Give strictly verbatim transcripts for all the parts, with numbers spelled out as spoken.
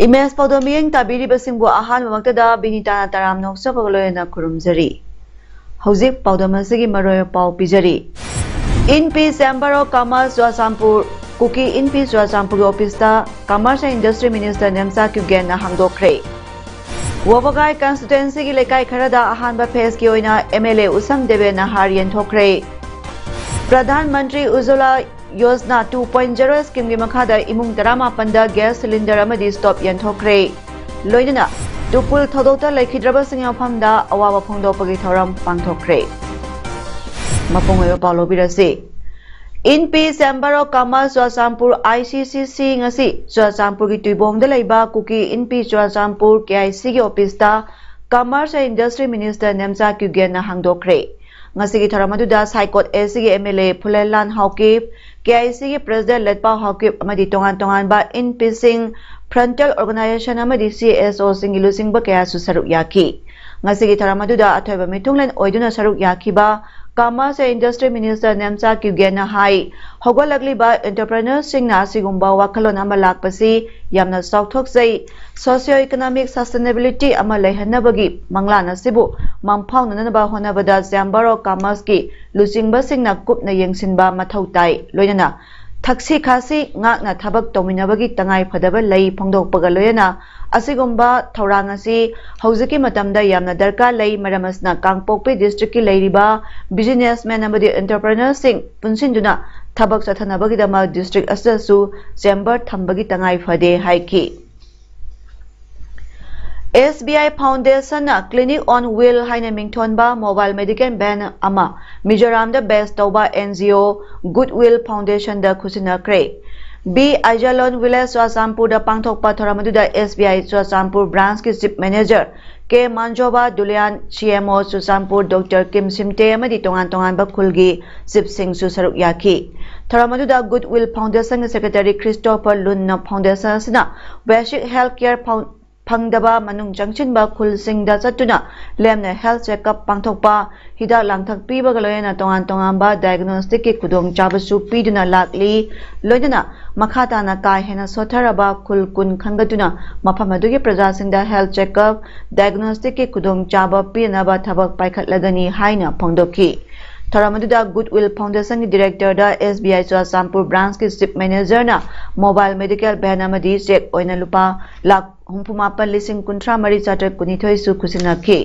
Image ꯄꯥꯎꯗꯝ ꯃꯤꯠꯌꯦꯡ ꯇꯥꯕꯤꯔꯤꯕꯁꯤꯡꯕꯨ ꯑꯍꯥꯟꯕꯃꯛꯇꯗ ꯕꯤꯅꯤꯇꯥꯅ ꯇꯔꯥꯝꯅ ꯑꯣꯛꯆꯕꯒ ꯂꯣꯏꯅꯅ ꯈꯨꯔꯨꯝꯖꯔꯤ꯫ ꯍꯧꯖꯤꯛ ꯄꯥꯎꯗꯝ ꯑꯁꯤꯒꯤ ꯃꯔꯣꯏ ꯄꯥꯎ ꯄꯤꯖꯔꯤ꯫ ꯏꯟꯄꯤ Chamber of Commerce ꯆꯨꯔꯥꯆꯥꯟꯄꯨꯔ, ꯀꯨꯀꯤ ꯏꯟꯄꯤ ꯆꯨꯔꯥꯆꯥꯟꯄꯨꯔꯒꯤ ꯑꯣꯐꯤꯁꯇ Commerce and Industry Minister Nemcha ꯀ꯭ꯌꯨꯒꯦꯟꯅ ꯍꯥꯡꯗꯣꯛꯈ꯭ꯔꯦ꯫ ꯋꯥꯕꯒꯥꯏ constituencyꯒꯤ ꯂꯩꯀꯥꯏ ꯈꯔꯗ ꯑꯍꯥꯟꯕ phaseꯀꯤ ꯑꯣꯏꯅ MLA ꯎꯁꯝ ꯗꯦꯕꯦꯟꯅ ꯍꯥꯔ ꯌꯦꯟꯊꯣꯛꯈ꯭ꯔꯦ꯫ Pradhan Mantri ꯎꯖ꯭ꯋꯂꯥ Yojana two point zero schemeꯒꯤ ꯃꯈꯥꯗ ꯏꯃꯨꯡ ꯇꯔꯥꯃꯥꯄꯟꯗ gas cylinder ꯑꯃꯗꯤ stove ꯌꯦꯟꯊꯣꯛꯈ꯭ꯔꯦ꯫ ꯂꯣꯏꯅꯅ ꯇꯨꯄꯨꯜ ꯊꯧꯗꯣꯛꯇ ꯂꯩꯈꯤꯗ꯭ꯔꯕꯁꯤꯡꯒꯤ ꯃꯐꯝꯗ ꯑꯋꯥꯕ ꯐꯣꯡꯗꯣꯛꯄꯒꯤ ꯊꯧꯔꯝ ꯄꯥꯡꯊꯣꯛꯈ꯭ꯔꯦ꯫ ꯃꯄꯨꯡ ꯑꯣꯏꯕ ꯄꯥꯎ ꯂꯧꯕꯤꯔꯁꯤ꯫ ꯏꯟꯄꯤ Chamber of Commerce Churachandpur, ICCC, ꯉꯁꯤ ꯆꯨꯔꯥꯆꯥꯟꯄꯨꯔꯒꯤ ꯇꯨꯏꯕꯣꯡꯗ ꯂꯩꯕ ꯀꯨꯀꯤ ꯏꯟꯄꯤ ꯆꯨꯔꯥꯆꯥꯟꯄꯨꯔ, KICꯒꯤ ꯑꯣꯐꯤꯁꯇ Commerce and Industry Minister Nemcha ꯀ꯭ꯌꯨꯒꯦꯟꯅ ꯍꯥꯡꯗꯣꯛꯈ꯭ꯔꯦ꯫ ꯉꯁꯤꯒꯤ ꯊꯧꯔꯝ ꯑꯗꯨꯗ ꯁꯥꯏꯀꯣꯠ ACꯒꯤ MLA ꯐꯨꯂꯦꯟꯂꯥꯟ ꯍꯥꯎꯀꯤꯞ, KICꯒꯤ President ꯂꯦꯠꯄꯥꯎ ꯍꯥꯎꯀꯤꯞ ꯑꯃꯗꯤ ꯇꯣꯉꯥꯟ ꯇꯣꯉꯥꯟꯕ ꯏꯟꯄꯤꯁꯤꯡ, frontal organization ꯑꯃꯗꯤ CSOꯁꯤꯡꯒꯤ ꯂꯨꯆꯤꯡꯕ ꯀꯌꯥꯁꯨ ꯁꯔꯨꯛ ꯌꯥꯈꯤ꯫ ꯉꯁꯤꯒꯤ ꯊꯧꯔꯝ ꯑꯗꯨꯗ ꯑꯊꯣꯏꯕ ꯃꯤꯊꯨꯡꯂꯦꯟ ꯑꯣꯏꯗꯨꯅ ꯁꯔꯨꯛ ꯌꯥꯈꯤꯕ Commerce and Industry Minister Nemcha ꯀ꯭ꯌꯨꯒꯦꯟꯅ ꯍꯥꯏ, ꯍꯧꯒꯠꯂꯛꯂꯤꯕ entrepreneurꯁꯤꯡꯅ ꯑꯁꯤꯒꯨꯝꯕ ꯋꯥꯈꯜꯂꯣꯟ ꯑꯃ ꯂꯥꯛꯄꯁꯤ ꯌꯥꯝꯅ ꯆꯥꯎꯊꯣꯛꯆꯩ꯫ Socio-economic sustainability ꯑꯃ ꯂꯩꯍꯟꯅꯕꯒꯤ ꯃꯪꯂꯥꯟ ꯑꯁꯤꯕꯨ ꯃꯪꯐꯥꯎꯅꯅꯕ ꯍꯣꯠꯅꯕꯗ Chamber of Commerceꯀꯤ ꯂꯨꯆꯤꯡꯕꯁꯤꯡꯅ ꯀꯨꯞꯅ ꯌꯦꯡꯁꯤꯟꯕ ꯃꯊꯧ ꯇꯥꯏ꯫ ꯂꯣꯏꯅꯅ ꯊꯛꯁꯤ ꯈꯥꯁꯤ ꯉꯥꯛꯅ ꯊꯕꯛ ꯇꯧꯃꯤꯟꯅꯕꯒꯤ ꯇꯉꯥꯏ ꯐꯗꯕ ꯂꯩ ꯐꯣꯡꯗꯣꯛꯄꯒ ꯂꯣꯏꯅꯅ ꯑꯁꯤꯒꯨꯝꯕ ꯊꯧꯔꯥꯡ ꯑꯁꯤ ꯍꯧꯖꯤꯛꯀꯤ ꯃꯇꯝꯗ ꯌꯥꯝꯅ ꯗꯔꯀꯥꯔ ꯂꯩ꯫ ꯃꯔꯝ ꯑꯁꯤꯅ ꯀꯥꯡꯄꯣꯛꯄꯤ districtꯀꯤ ꯂꯩꯔꯤꯕ businessman ꯑꯃꯗꯤ entrepreneurꯁꯤꯡ ꯄꯨꯟꯁꯤꯟꯗꯨꯅ ꯊꯕꯛ ꯆꯠꯊꯅꯕꯒꯤꯗꯃꯛ district ꯑꯁꯤꯗꯁꯨ chamber ꯊꯝꯕꯒꯤ ꯇꯉꯥꯏ ꯐꯗꯦ ꯍꯥꯏꯈꯤ꯫ SBI Foundationꯅ Clinic on Wheel ꯍꯥꯏꯅ ꯃꯤꯡꯊꯣꯟꯕ mobile medical van ꯑꯃ ꯃꯤꯖꯣꯔꯥꯝꯗ base ꯇꯧꯕ NGO Goodwill Foundationꯗ ꯈꯨꯠꯁꯤꯟꯅꯈ꯭ꯔꯦ꯫ B. Aijalon Village, Churachandpurꯗ ꯄꯥꯡꯊꯣꯛꯄ ꯊꯧꯔꯝ ꯑꯗꯨꯗ S B I Churachandpur Branchꯀꯤ Chief Manager K Manjoba Dulian, C M O Churachandpur Doctor Kim Simte ꯑꯃꯗꯤ ꯇꯣꯉꯥꯟ ꯇꯣꯉꯥꯟꯕ ꯈꯨꯜꯒꯤ Chiefꯁꯤꯡꯁꯨ ꯁꯔꯨꯛ ꯌꯥꯈꯤ꯫ ꯊꯧꯔꯝ ꯑꯗꯨꯗ Goodwill Foundationꯒꯤ Secretary Christopher Lunꯅ foundation ꯑꯁꯤꯅ basic health care ꯐꯪꯗꯕ ꯃꯅꯨꯡ ꯆꯪꯁꯤꯟꯕ ꯈꯨꯜꯁꯤꯡꯗ ꯆꯠꯇꯨꯅ ꯂꯦꯝꯅ health checkup ꯄꯥꯡꯊꯣꯛꯄ, ꯍꯤꯗꯥꯛ ꯂꯥꯡꯊꯛ ꯄꯤꯕꯒ ꯂꯣꯏꯅꯅ ꯇꯣꯉꯥꯟ ꯇꯣꯉꯥꯟꯕ diagnosticꯀꯤ ꯈꯨꯗꯣꯡꯆꯥꯕꯁꯨ ꯄꯤꯗꯨꯅ ꯂꯥꯛꯂꯤ꯫ ꯂꯣꯏꯅꯅ ꯃꯈꯥ ꯇꯥꯅ ꯀꯥ ꯍꯦꯟꯅ ꯁꯣꯠꯊꯔꯕ ꯈꯨꯜ ꯀꯨꯟ ꯈꯟꯒꯠꯇꯨꯅ ꯃꯐꯝ ꯑꯗꯨꯒꯤ ꯄ꯭ꯔꯖꯥꯁꯤꯡꯗ health checkup, diagnosticꯀꯤ ꯈꯨꯗꯣꯡꯆꯥꯕ ꯄꯤꯅꯅꯕ ꯊꯕꯛ ꯄꯥꯏꯈꯠꯂꯒꯅꯤ ꯍꯥꯏꯅ ꯐꯣꯡꯗꯣꯛꯈꯤ꯫ ꯊꯧꯔꯝ ꯑꯗꯨꯗ Goodwill Foundationꯒꯤ Directorꯗ S B I Churachandpur Branchꯀꯤ Chief Managerꯅ mobile medical van ꯑꯃꯗꯤ cheque ꯑꯣꯏꯅ ꯂꯨꯄꯥ ꯂꯥꯈ ꯍꯨꯝꯐꯨ ꯃꯥꯄꯟ ꯂꯤꯁꯤꯡ ꯀꯨꯟꯊ꯭ꯔꯥ ꯃꯔꯤ ꯆꯥꯇ꯭ꯔꯦꯠ ꯀꯨꯟꯅꯤꯊꯣꯏꯁꯨ ꯈꯨꯠꯁꯤꯟꯅꯈꯤ꯫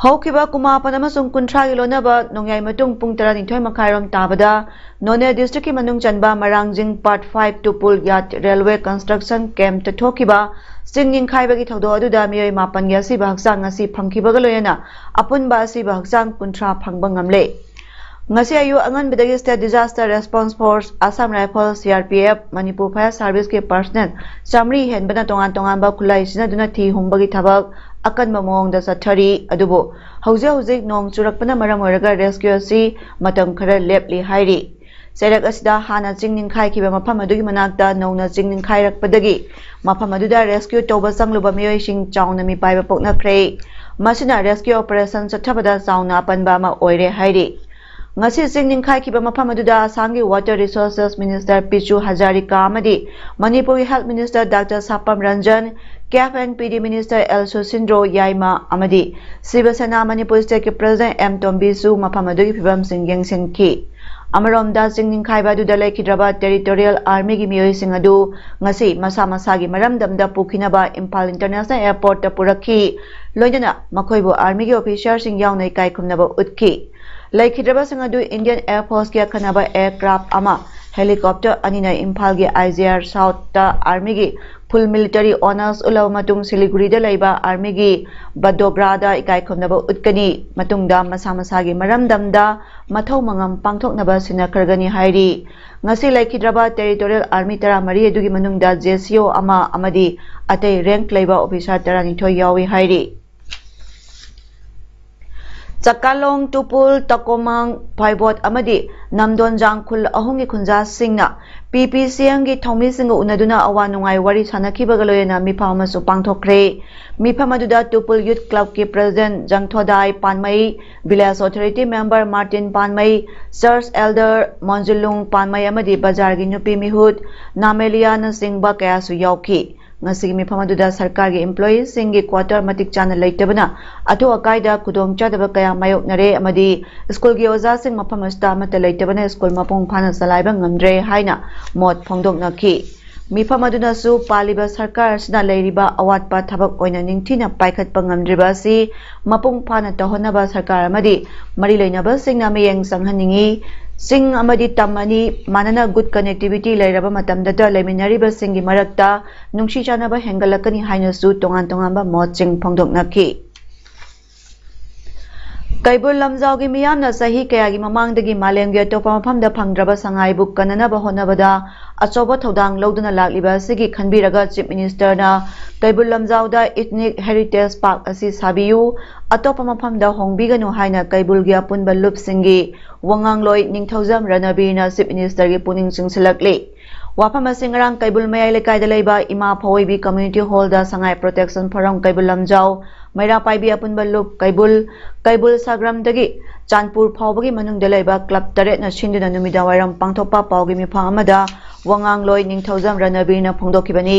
ꯍꯧꯈꯤꯕ ꯀꯨꯟꯃꯥꯄꯟ ꯑꯃꯁꯨꯡ ꯀꯨꯟꯊ꯭ꯔꯥꯒꯤ ꯂꯣꯟꯅꯕ ꯅꯣꯡꯌꯥꯏ ꯃꯇꯨꯡ ꯄꯨꯡ ꯇꯔꯥꯅꯤꯊꯣꯏ ꯃꯈꯥꯏꯔꯣꯝ ꯇꯥꯕꯗ ꯅꯣꯅꯦ districtꯀꯤ ꯃꯅꯨꯡ ꯆꯟꯕ ꯃꯔꯥꯡꯖꯤꯡ Part five ꯇꯨꯄꯨꯜ ꯌꯥꯠ railway construction campꯇ ꯊꯣꯛꯈꯤꯕ ꯆꯤꯡ ꯅꯤꯡꯈꯥꯏꯕꯒꯤ ꯊꯧꯗꯣꯛ ꯑꯗꯨꯗ ꯃꯤꯑꯣꯏ ꯃꯥꯄꯟꯒꯤ ꯑꯁꯤꯕ ꯍꯛꯆꯥꯡ ꯉꯁꯤ ꯐꯪꯈꯤꯕꯒ ꯂꯣꯏꯅꯅ ꯑꯄꯨꯟꯕ ꯑꯁꯤꯕ ꯍꯛꯆꯥꯡ ꯀꯨꯟꯊ꯭ꯔꯥ ꯐꯪꯕ ꯉꯝꯂꯦ꯫ ꯉꯁꯤ ꯑꯌꯨꯛ ꯑꯉꯟꯕꯗꯒꯤ State Disaster Response Force, Assam Rifles, C R P F, Manipur Fire Serviceꯀꯤ personnel ꯆꯥꯃꯔꯤ ꯍꯦꯟꯕꯅ ꯇꯣꯉꯥꯟ ꯇꯣꯉꯥꯟꯕ ꯈꯨꯠꯂꯥꯏ ꯁꯤꯖꯤꯟꯅꯗꯨꯅ ꯊꯤ ꯍꯨꯝꯕꯒꯤ ꯊꯕꯛ ꯑꯀꯟꯕ ꯃꯑꯣꯡꯗ ꯆꯠꯊꯔꯤ꯫ ꯑꯗꯨꯕꯨ ꯍꯧꯖꯤꯛ ꯍꯧꯖꯤꯛ ꯅꯣꯡ ꯆꯨꯔꯛꯄꯅ ꯃꯔꯝ ꯑꯣꯏꯔꯒ rescue ꯑꯁꯤ ꯃꯇꯝ ꯈꯔ ꯂꯦꯞꯂꯤ ꯍꯥꯏꯔꯤ꯫ ꯆꯩꯔꯛ ꯑꯁꯤꯗ ꯍꯥꯟꯅ ꯆꯤꯡ ꯅꯤꯡꯈꯥꯏꯈꯤꯕ ꯃꯐꯝ ꯑꯗꯨꯒꯤ ꯃꯅꯥꯛꯇ ꯅꯧꯅ ꯆꯤꯡ ꯅꯤꯡꯈꯥꯏꯔꯛꯄꯗꯒꯤ ꯃꯐꯝ ꯑꯗꯨꯗ rescue ꯇꯧꯕ ꯆꯪꯂꯨꯕ ꯃꯤꯑꯣꯏꯁꯤꯡ ꯆꯥꯎꯅ ꯃꯤꯄꯥꯏꯕ ꯄꯣꯛꯅꯈ꯭ꯔꯦ꯫ ꯃꯁꯤꯅ rescue operation ꯆꯠꯊꯕꯗ ꯆꯥꯎꯅ ꯑꯄꯟꯕ ꯑꯃ ꯑꯣꯏꯔꯦ ꯍꯥꯏꯔꯤ꯫ ꯉꯁꯤ ꯆꯤꯡ ꯅꯤꯡꯈꯥꯏꯈꯤꯕ ꯃꯐꯝ ꯑꯗꯨꯗ ꯑꯁꯥꯝꯒꯤ Water Resources Minister ꯄꯤꯆꯨ ꯍꯖꯥꯔꯤꯀꯥ ꯑꯃꯗꯤ ꯃꯅꯤꯄꯨꯔꯒꯤ Health Minister Doctor Sapam Ranjan, CAF and PD Minister L Susindro ꯌꯥꯏꯃ ꯑꯃꯗꯤ ꯁꯤꯕ ꯁꯦꯅꯥ ꯃꯅꯤꯄꯨꯔ Stateꯀꯤ President ꯑꯦꯝ ꯇꯣꯝꯕꯤꯁꯨ ꯃꯐꯝ ꯑꯗꯨꯒꯤ ꯐꯤꯕꯝꯁꯤꯡ ꯌꯦꯡꯁꯤꯟꯈꯤ꯫ ꯑꯃꯔꯣꯝꯗ, ꯆꯤꯡ ꯅꯤꯡꯈꯥꯏꯕ ꯑꯗꯨꯗ ꯂꯩꯈꯤꯗ꯭ꯔꯕ Territorial Armyꯒꯤ ꯃꯤꯑꯣꯏꯁꯤꯡ ꯑꯗꯨ ꯉꯁꯤ ꯃꯁꯥ ꯃꯁꯥꯒꯤ ꯃꯔꯝꯗꯝꯗ ꯄꯨꯈꯤꯅꯕ ꯏꯝꯐꯥꯜ International Airportꯇ ꯄꯨꯔꯛꯈꯤ꯫ ꯂꯣꯏꯅꯅ ꯃꯈꯣꯏꯕꯨ Armyꯒꯤ officerꯁꯤꯡ ꯌꯥꯎꯅ ꯏꯀꯥꯏ ꯈꯨꯝꯅꯕ ꯎꯠꯈꯤ꯫ ꯂꯩꯈꯤꯗ꯭ꯔꯕꯁꯤꯡ ꯑꯗꯨ Indian Air Forceꯀꯤ ꯑꯈꯟꯅꯕ aircraft ꯑꯃ, helicopter ꯑꯅꯤꯅ ꯏꯝꯐꯥꯜꯒꯤ I G R Southꯇ Armyꯒꯤ full military honours ꯎꯠꯂꯕ ꯃꯇꯨꯡ ꯁꯤꯂꯤꯒꯨꯔꯤꯗ ꯂꯩꯕ ꯑꯥꯔꯃꯤꯒꯤ ꯕꯗꯣꯒ꯭ꯔꯥꯗ ꯏꯀꯥꯏ ꯈꯨꯝꯅꯕ ꯎꯠꯀꯅꯤ꯫ ꯃꯇꯨꯡꯗ ꯃꯁꯥ ꯃꯁꯥꯒꯤ ꯃꯔꯝꯗꯝꯗ ꯃꯊꯧ ꯃꯉꯝ ꯄꯥꯡꯊꯣꯛꯅꯕ ꯁꯤꯟꯅꯈ꯭ꯔꯒꯅꯤ ꯍꯥꯏꯔꯤ꯫ ꯉꯁꯤ ꯂꯩꯈꯤꯗ꯭ꯔꯕ ꯇꯦꯔꯤꯇꯣꯔꯤꯌꯦꯜ ꯑꯥꯔꯃꯤ ꯇꯔꯥꯃꯔꯤ ꯑꯗꯨꯒꯤ ꯃꯅꯨꯡꯗ ꯖꯦ ꯁꯤ ꯑꯣ ꯑꯃ ꯑꯃꯗꯤ ꯑꯇꯩ ꯔꯦꯡꯛ ꯂꯩꯕ ꯑꯣꯐꯤꯁꯥꯔ ꯇꯔꯥꯅꯤꯊꯣꯏ ꯌꯥꯎꯏ ꯍꯥꯏꯔꯤ꯫ ꯆꯀꯥꯂꯣꯡ, ꯇꯨꯄꯨꯜ, ꯇꯀꯣꯃꯥꯡ, ꯐꯥꯏꯕꯣꯠ ꯑꯃꯗꯤ ꯅꯝꯗꯣꯟꯖꯥꯡ ꯈꯨꯜ ꯑꯍꯨꯝꯒꯤ ꯈꯨꯟꯖꯥꯁꯤꯡꯅ ꯄꯤ ꯄꯤ ꯁꯤ ꯑꯦꯝꯒꯤ ꯊꯧꯃꯤꯁꯤꯡꯒ ꯎꯅꯗꯨꯅ ꯑꯋꯥ ꯅꯨꯡꯉꯥꯏ ꯋꯥꯔꯤ ꯁꯥꯟꯅꯈꯤꯕꯒ ꯂꯣꯏꯅꯅ ꯃꯤꯐꯝ ꯑꯃꯁꯨ ꯄꯥꯡꯊꯣꯛꯈ꯭ꯔꯦ꯫ ꯃꯤꯐꯝ ꯑꯗꯨꯗ ꯇꯨꯄꯨꯜ ꯌꯨꯠ ꯀ꯭ꯂꯕꯀꯤ president Jangthodai Panmei, village authority member Martin Panmei, church elder Monjulung Panmei ꯑꯃꯗꯤ ꯕꯖꯥꯔꯒꯤ ꯅꯨꯄꯤ ꯃꯤꯍꯨꯠ ꯅꯥꯃꯦꯂꯤꯌꯥꯅꯆꯤꯡꯕ ꯀꯌꯥꯁꯨ ꯌꯥꯎꯈꯤ꯫ ꯉꯁꯤꯒꯤ ꯃꯤꯐꯝ ꯑꯗꯨꯗ ꯁꯔꯀꯥꯔꯒꯤ ꯏꯝꯄ꯭ꯂꯣꯌꯤꯁꯤꯡꯒꯤ ꯀ꯭ꯋꯥꯇꯔ ꯃꯇꯤꯛ ꯆꯥꯅ ꯂꯩꯇꯕꯅ ꯑꯊꯨ ꯑꯀꯥꯏꯗ ꯈꯨꯗꯣꯡꯆꯥꯗꯕ ꯀꯌꯥ ꯃꯥꯌꯣꯛꯅꯔꯦ ꯑꯃꯗꯤ ꯁ꯭ꯀꯨꯜꯒꯤ ꯑꯣꯖꯥꯁꯤꯡ ꯃꯐꯝ ꯑꯁꯤꯗ ꯑꯃꯠꯇ ꯂꯩꯇꯕꯅ ꯁ꯭ꯀꯨꯜ ꯃꯄꯨꯡ ꯐꯥꯅ ꯆꯂꯥꯏꯕ ꯉꯝꯗ꯭ꯔꯦ ꯍꯥꯏꯅ ꯃꯣꯠ ꯐꯣꯡꯗꯣꯛꯅꯈꯤ꯫ ꯃꯤꯐꯝ ꯑꯗꯨꯅꯁꯨ ꯄꯥꯜꯂꯤꯕ ꯁꯔꯀꯥꯔ ꯑꯁꯤꯅ ꯂꯩꯔꯤꯕ ꯑꯋꯥꯠꯄ ꯊꯕꯛ ꯑꯣꯏꯅ ꯅꯤꯡꯊꯤꯅ ꯄꯥꯏꯈꯠꯄ ꯉꯝꯗ꯭ꯔꯤꯕ ꯑꯁꯤ ꯃꯄꯨꯡ ꯐꯥꯅ ꯇꯧꯍꯟꯅꯕ ꯁꯔꯀꯥꯔ ꯑꯃꯗꯤ ꯃꯔꯤ ꯂꯩꯅꯕꯁꯤꯡꯅ ꯃꯤꯠꯌꯦꯡ ꯆꯪꯍꯟꯅꯤꯡꯏ꯫ ꯆꯤꯡ ꯑꯃꯗꯤ ꯇꯝ ꯑꯅꯤ ꯃꯥꯟꯅꯅ good connectivity ꯂꯩꯔꯕ ꯃꯇꯝꯗꯇ ꯂꯩꯃꯤꯟꯅꯔꯤꯕꯁꯤꯡꯒꯤ ꯃꯔꯛꯇ ꯅꯨꯡꯁꯤ ꯆꯥꯟꯅꯕ ꯍꯦꯟꯒꯠꯂꯛꯀꯅꯤ ꯍꯥꯏꯅꯁꯨ ꯇꯣꯉꯥꯟ ꯇꯣꯉꯥꯟꯕ ꯃꯣꯠꯁꯤꯡ ꯐꯣꯡꯗꯣꯛꯅꯈꯤ꯫ ꯀꯩꯕꯨꯜ ꯂꯝꯖꯥꯎꯒꯤ ꯃꯤꯌꯥꯝꯅ ꯆꯍꯤ ꯀꯌꯥꯒꯤ ꯃꯃꯥꯡꯗꯒꯤ ꯃꯥꯂꯦꯝꯒꯤ ꯑꯇꯣꯞꯄ ꯃꯐꯝꯗ ꯐꯪꯗ꯭ꯔꯕ ꯁꯉꯥꯏꯕꯨ ꯀꯟꯅꯅꯕ ꯍꯣꯠꯅꯕꯗ ꯑꯆꯧꯕ ꯊꯧꯗꯥꯡ ꯂꯧꯗꯨꯅ ꯂꯥꯛꯂꯤꯕ ꯑꯁꯤꯒꯤ ꯈꯟꯕꯤꯔꯒ ꯆꯤꯐ ꯃꯤꯅꯤꯁꯇꯔꯅ ꯀꯩꯕꯨꯜ ꯂꯝꯖꯥꯎꯗ ꯏꯊꯅꯤꯛ ꯍꯦꯔꯤꯇꯦꯖ ꯄꯥꯔꯛ ꯑꯁꯤ ꯁꯥꯕꯤꯌꯨ, ꯑꯇꯣꯞꯄ ꯃꯐꯝꯗ ꯍꯣꯡꯕꯤꯒꯅꯨ ꯍꯥꯏꯅ ꯀꯩꯕꯨꯜꯒꯤ ꯑꯄꯨꯟꯕ ꯂꯨꯞꯁꯤꯡꯒꯤ ꯋꯥꯉꯥꯡꯂꯣꯏ ꯅꯤꯡꯊꯧꯖꯝ ꯔꯅꯕꯤꯔꯅ ꯆꯤꯐ ꯃꯤꯅꯤꯁꯇꯔꯒꯤ ꯄꯨꯛꯅꯤꯡ ꯆꯤꯡꯁꯤꯜꯂꯛꯂꯤ꯫ ꯋꯥꯐꯝ ꯑꯁꯤ ꯉꯔꯥꯡ ꯀꯩꯕꯨꯜ ꯃꯌꯥꯏ ꯂꯩꯀꯥꯏꯗ ꯂꯩꯕ ꯏꯃꯥ ꯐꯋꯣꯏꯕꯤ ꯀꯝꯃ꯭ꯌꯨꯅꯤꯇꯤ ꯍꯣꯜꯗ ꯁꯉꯥꯏ ꯄ꯭ꯔꯣꯇꯦꯛꯁꯟ ꯐꯣꯔꯝ ꯀꯩꯕꯨꯜ ꯂꯝꯖꯥꯎ, ꯃꯩꯔꯥ ꯄꯥꯏꯕꯤ ꯑꯄꯨꯟꯕ ꯂꯨꯞ ꯀꯩꯕꯨꯜ, ꯀꯩꯕꯨꯜ ꯁꯥꯒ꯭ꯔꯝꯗꯒꯤ ꯆꯥꯟꯄꯨꯔ ꯐꯥꯎꯕꯒꯤ ꯃꯅꯨꯡꯗ ꯂꯩꯕ ꯀ꯭ꯂꯕ ꯇꯔꯦꯠꯅ ꯁꯤꯟꯗꯨꯅ ꯅꯨꯃꯤꯗꯥꯡ ꯋꯥꯏꯔꯝ ꯄꯥꯡꯊꯣꯛꯄ ꯄꯥꯎꯒꯤ ꯃꯤꯐꯝ ꯑꯃꯗ ꯋꯥꯉꯥꯡꯂꯣꯏ ꯅꯤꯡꯊꯧꯖꯝ ꯔꯅꯕꯤꯔꯅ ꯐꯣꯡꯗꯣꯛꯈꯤꯕꯅꯤ꯫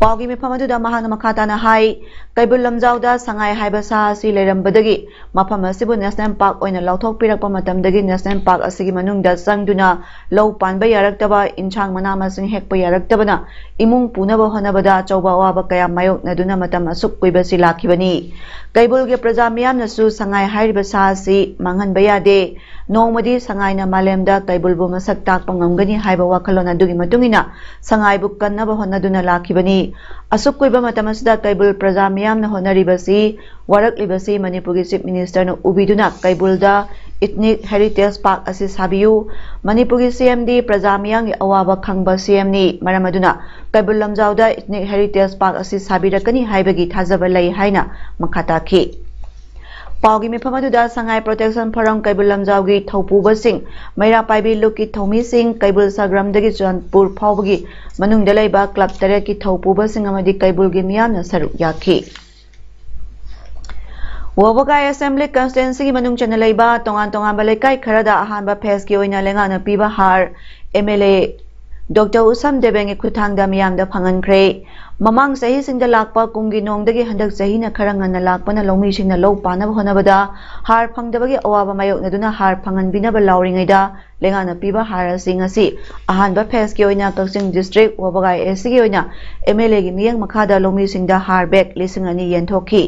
ꯄꯥꯎꯒꯤ ꯃꯤꯐꯝ ꯑꯗꯨꯗ ꯃꯍꯥꯛꯅ ꯃꯈꯥ ꯇꯥꯅ ꯍꯥꯏ, ꯀꯩꯕꯨꯜ ꯂꯝꯖꯥꯎꯗ ꯁꯉꯥꯏ ꯍꯥꯏꯕ ꯁꯥ ꯑꯁꯤ ꯂꯩꯔꯝꯕꯗꯒꯤ ꯃꯐꯝ ꯑꯁꯤꯕꯨ ꯅꯦꯁꯅꯦꯜ ꯄꯥꯔꯛ ꯑꯣꯏꯅ ꯂꯥꯎꯊꯣꯛꯄꯤꯔꯛꯄ ꯃꯇꯝꯗꯒꯤ ꯅꯦꯁꯅꯦꯜ ꯄꯥꯔꯛ ꯑꯁꯤꯒꯤ ꯃꯅꯨꯡꯗ ꯆꯪꯗꯨꯅ ꯂꯧ ꯄꯥꯟꯕ ꯌꯥꯔꯛꯇꯕ, ꯏꯟꯁꯥꯡ ꯃꯅꯥ ꯃꯁꯤꯡ ꯍꯦꯛꯄ ꯌꯥꯔꯛꯇꯕꯅ ꯏꯃꯨꯡ ꯄꯨꯅꯕ ꯍꯣꯠꯅꯕꯗ ꯑꯆꯧꯕ ꯑꯋꯥꯕ ꯀꯌꯥ ꯃꯥꯌꯣꯛꯅꯗꯨꯅ ꯃꯇꯝ ꯑꯁꯨꯛ ꯀꯨꯏꯕꯁꯤ ꯂꯥꯛꯈꯤꯕꯅꯤ꯫ ꯀꯩꯕꯨꯜꯒꯤ ꯄ꯭ꯔꯖꯥ ꯃꯤꯌꯥꯝꯅꯁꯨ ꯁꯉꯥꯏ ꯍꯥꯏꯔꯤꯕ ꯁꯥ ꯑꯁꯤ ꯃꯥꯡꯍꯟꯕ ꯌꯥꯗꯦ꯫ ꯅꯣꯡꯃꯗꯤ ꯁꯉꯥꯏꯅ ꯃꯥꯂꯦꯝꯗ ꯀꯩꯕꯨꯜꯕꯨ ꯃꯁꯛ ꯇꯥꯛꯄ ꯉꯝꯒꯅꯤ ꯍꯥꯏꯕ ꯋꯥꯈꯜꯂꯣꯟ ꯑꯗꯨꯒꯤ ꯃꯇꯨꯡ ꯏꯟꯅ ꯁꯉꯥꯏꯕꯨ ꯀꯟꯅꯕ ꯍꯣꯠꯅꯗꯨꯅ ꯂꯥꯛꯈꯤꯕꯅꯤ꯫ ꯑꯁꯨꯛ ꯀꯨꯏꯕ ꯃꯇꯝ ꯑꯁꯤꯗ ꯀꯩꯕꯨꯜ ꯄ꯭ꯔꯖꯥ ꯃꯤꯌꯥꯝꯅ ꯍꯣꯠꯅꯔꯤꯕꯁꯤ, ꯋꯥꯔꯛꯂꯤꯕꯁꯤ ꯃꯅꯤꯄꯨꯔꯒꯤ Chief Minister ꯅ ꯎꯕꯤꯗꯨꯅ ꯀꯩꯕꯨꯜꯗ Ethnic Heritage Park ꯑꯁꯤ ꯁꯥꯕꯤꯌꯨ꯫ ꯃꯅꯤꯄꯨꯔꯒꯤ C M ꯗꯤ ꯄ꯭ꯔꯖꯥ ꯃꯤꯌꯥꯝꯒꯤ ꯑꯋꯥꯕ ꯈꯪꯕ C M ꯅꯤ꯫ ꯃꯔꯝ ꯑꯗꯨꯅ ꯀꯩꯕꯨꯜ ꯂꯝꯖꯥꯎꯗ Ethnic Heritage Park ꯑꯁꯤ ꯁꯥꯕꯤꯔꯛꯀꯅꯤ ꯍꯥꯏꯕꯒꯤ ꯊꯥꯖꯕ ꯂꯩ ꯍꯥꯏꯅ ꯃꯈꯥ ꯇꯥꯈꯤ꯫ ꯄꯥꯎꯒꯤ ꯃꯤꯐꯝ ꯑꯗꯨꯗ ꯁꯉꯥꯏ Protection Forum ꯀꯩꯕꯨꯜ ꯂꯝꯖꯥꯎꯒꯤ ꯊꯧꯄꯨꯕꯁꯤꯡ, ꯃꯩꯔꯥ ꯄꯥꯏꯕꯤ ꯂꯨꯞꯀꯤ ꯊꯧꯃꯤꯁꯤꯡ, ꯀꯩꯕꯨꯜ ꯁꯒ꯭ꯔꯥꯝꯗꯒꯤ ꯆꯨꯔꯆꯥꯟꯄꯨꯔ ꯐꯥꯎꯕꯒꯤ ꯃꯅꯨꯡꯗ ꯂꯩꯕ club ꯇꯔꯦꯠꯀꯤ ꯊꯧꯄꯨꯕꯁꯤꯡ ꯑꯃꯗꯤ ꯀꯩꯕꯨꯜꯒꯤ ꯃꯤꯌꯥꯝꯅ ꯁꯔꯨꯛ ꯌꯥꯈꯤ꯫ ꯋꯥꯕꯒꯥꯏ Assembly Constituency ꯒꯤ ꯃꯅꯨꯡ ꯆꯟꯅ ꯂꯩꯕ ꯇꯣꯉꯥꯟ ꯇꯣꯉꯥꯟꯕ ꯂꯩꯀꯥꯏ ꯈꯔꯗ ꯑꯍꯥꯟꯕ phase ꯀꯤ ꯑꯣꯏꯅ ꯂꯩꯉꯥꯛꯅ ꯄꯤꯕ ꯍꯥꯔ M L A Doctor ꯎꯁꯝ ꯗꯦꯕꯦꯟꯒꯤ ꯈꯨꯠꯊꯥꯡꯗ ꯃꯤꯌꯥꯝꯗ ꯐꯪꯍꯟꯈ꯭ꯔꯦ꯫ ꯃꯃꯥꯡ ꯆꯍꯤꯁꯤꯡꯗ ꯂꯥꯛꯄ ꯀꯨꯝꯒꯤ ꯅꯣꯡꯗꯒꯤ ꯍꯟꯗꯛ ꯆꯍꯤꯅ ꯈꯔ ꯉꯟꯅ ꯂꯥꯛꯄꯅ ꯂꯧꯃꯤꯁꯤꯡꯅ ꯂꯧ ꯄꯥꯟꯅꯕ ꯍꯣꯠꯅꯕꯗ ꯍꯥꯔ ꯐꯪꯗꯕꯒꯤ ꯑꯋꯥꯕ ꯃꯥꯌꯣꯛꯅꯗꯨꯅ ꯍꯥꯔ ꯐꯪꯍꯟꯕꯤꯅꯕ ꯂꯥꯎꯔꯤꯉꯩꯗ ꯂꯩꯉꯥꯛꯅ ꯄꯤꯕ ꯍꯥꯔ ꯑꯁꯤ ꯉꯁꯤ ꯑꯍꯥꯟꯕ phase ꯀꯤ ꯑꯣꯏꯅ ꯀꯛꯆꯤꯡ district ꯋꯥꯕꯒꯥꯏ A C ꯒꯤ ꯑꯣꯏꯅ M L A ꯒꯤ ꯃꯤꯠꯌꯦꯡ ꯃꯈꯥꯗ ꯂꯧꯃꯤꯁꯤꯡꯗ ꯍꯥꯔ bag ꯂꯤꯁꯤꯡ ꯑꯅꯤ ꯌꯦꯟꯊꯣꯛꯈꯤ꯫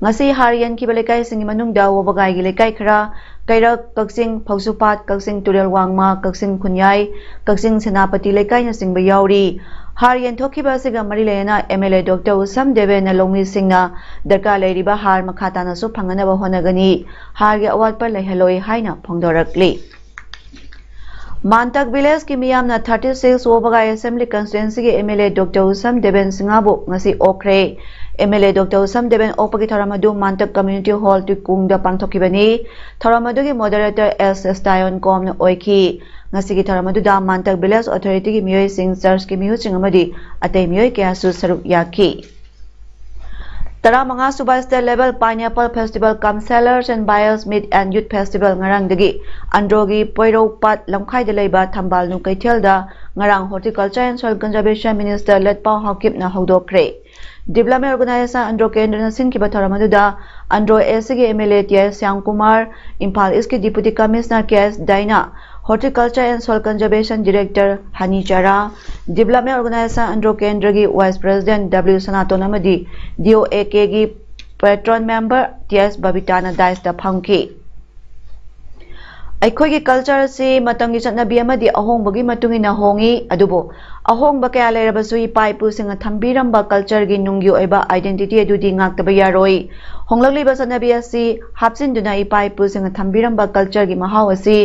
ꯉꯁꯤ ꯍꯥꯔ ꯌꯦꯟꯈꯤꯕ ꯂꯩꯀꯥꯏꯁꯤꯡꯒꯤ ꯃꯅꯨꯡꯗ ꯋꯥꯕꯒꯥꯏꯒꯤ ꯂꯩꯀꯥꯏ ꯈꯔ, ꯀꯩꯔꯛ, ꯀꯛꯆꯤꯡ, ꯐꯧꯁꯨꯄꯥꯠ, ꯀꯛꯆꯤꯡ ꯇꯨꯔꯦꯜ ꯋꯥꯡꯃ, ꯀꯛꯆꯤꯡ ꯈꯨꯟꯌꯥꯏ, ꯀꯛꯆꯤꯡ ꯁꯦꯅꯥꯄꯇꯤ ꯂꯩꯀꯥꯏꯅꯆꯤꯡꯕ ꯌꯥꯎꯔꯤ꯫ ꯍꯥꯔ ꯌꯦꯟꯊꯣꯛꯈꯤꯕ ꯑꯁꯤꯒ ꯃꯔꯤ ꯂꯩꯅꯅ M L A Doctor ꯎꯁꯝ ꯗꯦꯕꯦꯟꯅ ꯂꯧꯃꯤꯁꯤꯡꯅ ꯗꯔꯀꯥꯔ ꯂꯩꯔꯤꯕ ꯍꯥꯔ ꯃꯈꯥ ꯇꯥꯅꯁꯨ ꯐꯪꯅꯅꯕ ꯍꯣꯠꯅꯒꯅꯤ, ꯍꯥꯔꯒꯤ ꯑꯋꯥꯠꯄ ꯂꯩꯍꯜꯂꯣꯏ ꯍꯥꯏꯅ ꯐꯣꯡꯗꯣꯔꯛꯂꯤ꯫ ꯃꯥꯟꯇꯛ village ꯀꯤ ꯃꯤꯌꯥꯝꯅ thirty six ꯋꯥꯕꯒꯥꯏ Assembly Constituency ꯒꯤ M L A Doctor ꯎꯁꯝ ꯗꯦꯕꯦꯟ ꯁꯤꯡꯍꯕꯨ ꯉꯁꯤ ꯑꯣꯛꯈ꯭ꯔꯦ꯫ M L A Doctor ꯎꯁꯝ ꯗꯦꯕꯦꯟ ꯑꯣꯛꯄꯒꯤ ꯊꯧꯔꯝ ꯑꯗꯨ ꯃꯥꯟꯇꯛ Community Hall ꯇꯨꯏꯀꯨꯡꯗ ꯄꯥꯡꯊꯣꯛꯈꯤꯕꯅꯤ꯫ ꯊꯧꯔꯝ ꯑꯗꯨꯒꯤ moderator S ꯁꯇꯥꯌꯣꯟ ꯀꯣꯝꯅ ꯑꯣꯏꯈꯤ꯫ ꯉꯁꯤꯒꯤ ꯊꯧꯔꯝ ꯑꯗꯨꯗ ꯃꯥꯟꯇꯛ village authority ꯒꯤ ꯃꯤꯑꯣꯏꯁꯤꯡ, church ꯀꯤ ꯃꯤꯍꯨꯠꯁꯤꯡ ꯑꯃꯗꯤ ꯑꯇꯩ ꯃꯤꯑꯣꯏ ꯀꯌꯥꯁꯨ ꯁꯔꯨꯛ ꯌꯥꯈꯤ꯫ ꯇꯔꯥꯃꯉꯥ ꯁꯨꯕ State Level Pineapple Festival cum Sellers and Buyers Meet and Youth Festival ꯉꯔꯥꯡꯗꯒꯤ ꯑꯟꯗ꯭ꯔꯣꯒꯤ ꯄꯣꯏꯔꯧ ꯄꯥꯠ ꯂꯝꯈꯥꯏꯗ ꯂꯩꯕ ꯊꯝꯕꯥꯜꯅꯨ ꯀꯩꯊꯦꯜꯗ ꯉꯔꯥꯡ Horticulture and Soil Conservation Minister ꯂꯠꯄꯥꯎ ꯍꯥꯎꯀꯤꯞꯅ ꯍꯧꯗꯣꯛꯈ꯭ꯔꯦ꯫ Development Organization Andro ꯀꯦꯟꯗ꯭ꯔꯅ ꯁꯤꯟꯈꯤꯕ ꯊꯧꯔꯝ ꯑꯗꯨꯗ ꯑꯟꯗ꯭ꯔꯣ A C ꯒꯤ M L A T I Shyam Kumar, Imphal East ꯀꯤ Deputy Commissioner K S ꯗꯥꯏꯅꯥ, Horticulture and Soil Conservation Director ꯍꯅꯤ ꯆꯔꯥ, Development Organization ꯑꯟꯗ꯭ꯔꯣ ꯀꯦꯟꯗ꯭ꯔꯒꯤ Vice President W ꯁꯅꯥꯇꯣꯟ ꯑꯃꯗꯤ D O A K ꯒꯤ Patron Member T S ꯕꯕꯤꯇꯥꯅ dais ꯇ ꯐꯝꯈꯤ꯫ ꯑꯩꯈꯣꯏꯒꯤ culture ꯑꯁꯤ ꯃꯇꯝꯒꯤ ꯆꯠꯅꯕꯤ ꯑꯃꯗꯤ ꯑꯍꯣꯡꯕꯒꯤ ꯃꯇꯨꯡ ꯏꯟꯅ ꯍꯣꯡꯏ, ꯑꯗꯨꯕꯨ ꯑꯍꯣꯡꯕ ꯀꯌꯥ ꯂꯩꯔꯕꯁꯨ ꯏꯄꯥ ꯏꯄꯨꯁꯤꯡꯅ ꯊꯝꯕꯤꯔꯝꯕ ꯀꯜꯆꯔꯒꯤ ꯅꯨꯡꯒꯤ ꯑꯣꯏꯕ ꯑꯥꯏꯗꯦꯟꯇꯤꯇꯤ ꯑꯗꯨꯗꯤ ꯉꯥꯛꯇꯕ ꯌꯥꯔꯣꯏ꯫ ꯍꯣꯡꯂꯛꯂꯤꯕ ꯆꯠꯅꯕꯤ ꯑꯁꯤ ꯍꯥꯞꯆꯤꯟꯗꯨꯅ ꯏꯄꯥ ꯏꯄꯨꯁꯤꯡꯅ ꯊꯝꯕꯤꯔꯝꯕ ꯀꯜꯆꯔꯒꯤ ꯃꯍꯥꯎ ꯑꯁꯤ